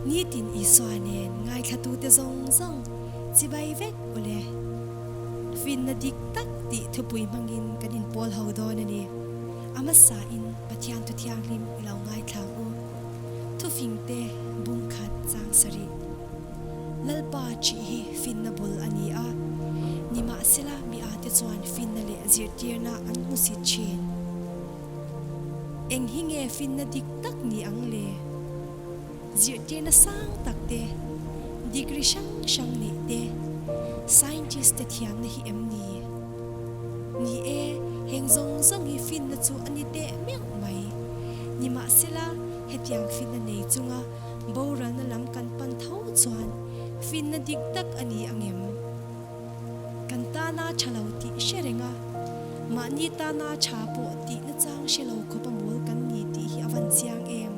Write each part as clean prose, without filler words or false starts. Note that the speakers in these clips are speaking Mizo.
Nitin Isua nen ngaithlatute zawng zawng chibai vek ule. Finna dik tak tih thupui hmangin kan inpawl ho dawn a ni. A hmasain Pathian Thu Thianghlim i lo ngaithlang u. Thufingte bung khat chang sarih. Lalpa ṭih hi finna bul a ni a, nimahsela mi ate chuan finna leh zirtirna an hmu sit ṭhin. Eng hi nge finna dik tak ni ang le? Zirtirna sang tak te, degree hrang hrang neih te, scientist te thiamna hi em ni? Ni e, heng zawng zawng hi finna chu a ni teh meuh mai. Nimahsela, hetiang finna nei chunga boralna lam kan pan tho chuan finna dik tak a ni ang em? Kan tana tha lo tih hre reng a, mahni tana tha pawh tih nachang hre lo khawpa mawl kan ni tih hi a van chiang em?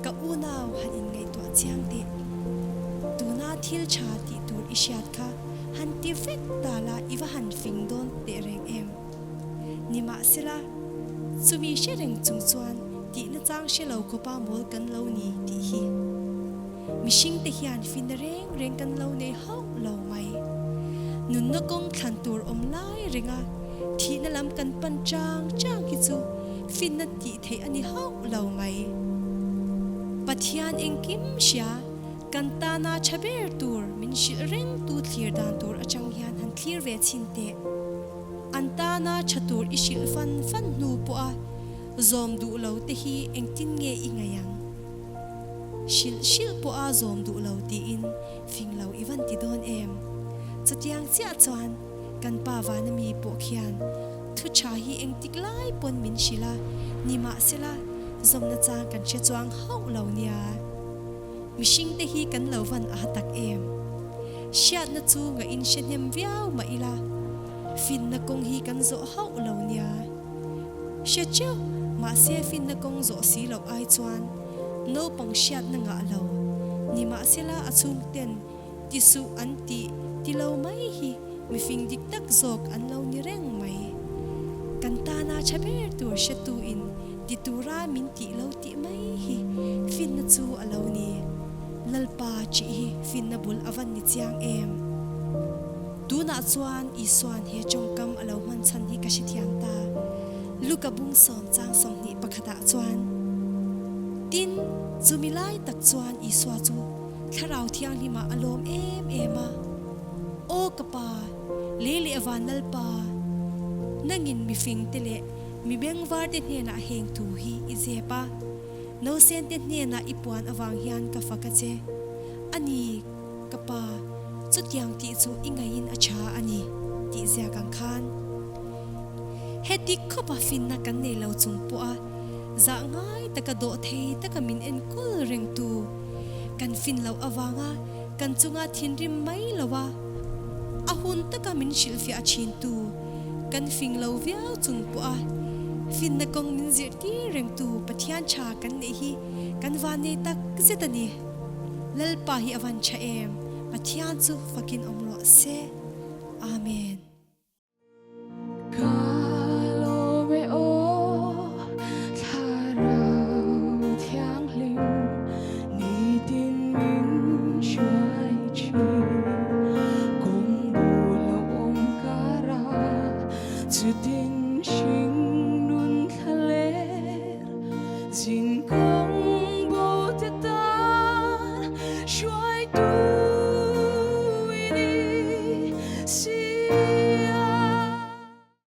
Ka unau han inngaihtuah chiang teh. Tuna thil tha tih tur i hriat kha han ti vek ta la i va han fing dawn teh reng em? Nimahsela, chumi hre reng chung chuan tih nachang hre lo khawpa mawl kan lo ni tih hi. Mihringte hian finna reng reng kan lo nei hauh lo mai. Nunna kawng thlan tur awm lai renga thihna lam kan pan chang chang hi chu finna tih theih a ni hauh lo mai. Pathian engkim hria kan tana tha ber tur min hrilh reng tu thlir dan tur atang hian han thlir ve chhin teh. An tana tha tur i hrilh fan fan hnu pawha zawm duh lo te hi engtin nge i ngaih ang? Hrilh hrilh pawh a zawm duh lo tiin fing lo i van ti dawn em? Chutiang chiah chuan kan pa vana mi pawh khian thu tha hi engtik lai pawn min hrilh a, nimahsela zawmna chang kan hre chuang hauh lo nia. Mihring te hi kan lo van aha tak em? Hriatna chu ngaih in hre hnem viau mah ila finna kawng hi kan zawh hauh lo nia. Hre teuh, mahse finna kawng zawh si loh ai chuan naupang hriatna ngah lo. Nimahsela a chhungten ti suh an tih ti lo mai hi mifing dik tak zawk an lo ni reng mai. Kan tana tha ber tur hretuin ti tura min tih lo tih mai hi finna chu a lo ni. Lalpa ṭih hi finna bul a van ni chiang em? Tunah chuan Isua'n he tawngkam a lo hman chhan hi ka hrethiam ta. Luka bung sawm chang 21 ah chuan, Tin, chumi lai tak chuan Isua chu Thlarau Thianghlimah a lawm em em a, Aw ka Pa, lei leh van Lalpa, nangin mifingte leh mi bengvarte hnenah heng thu hi i zep a, nausente hnenah i puan avang hian ka fak a che. A ni. Ka pa, chutiang tih chu i ngaihin a tha a ni, tih ziak ang khan. Heti khawpa finna kan nei lo chung pawha zah ngai taka dawh thei taka min enkawl rengtu kan fin loh avanga kan chunga thinrim mai loa a hun taka min hrilhfiah thintu kan fing lo viau chung pawha finna kawng min zirtir rengtu Pathian tha kan neih hi kan vannei tak zet a ni. Lalpa hi a van tha em, Pathian chu fakin awm rawh se. Amen. Ka lawm e aw, Thlarau Thianghlim, nitin min hruai thin. Kawng bul a awm kara, chutin hring nun thla ler zin kawng.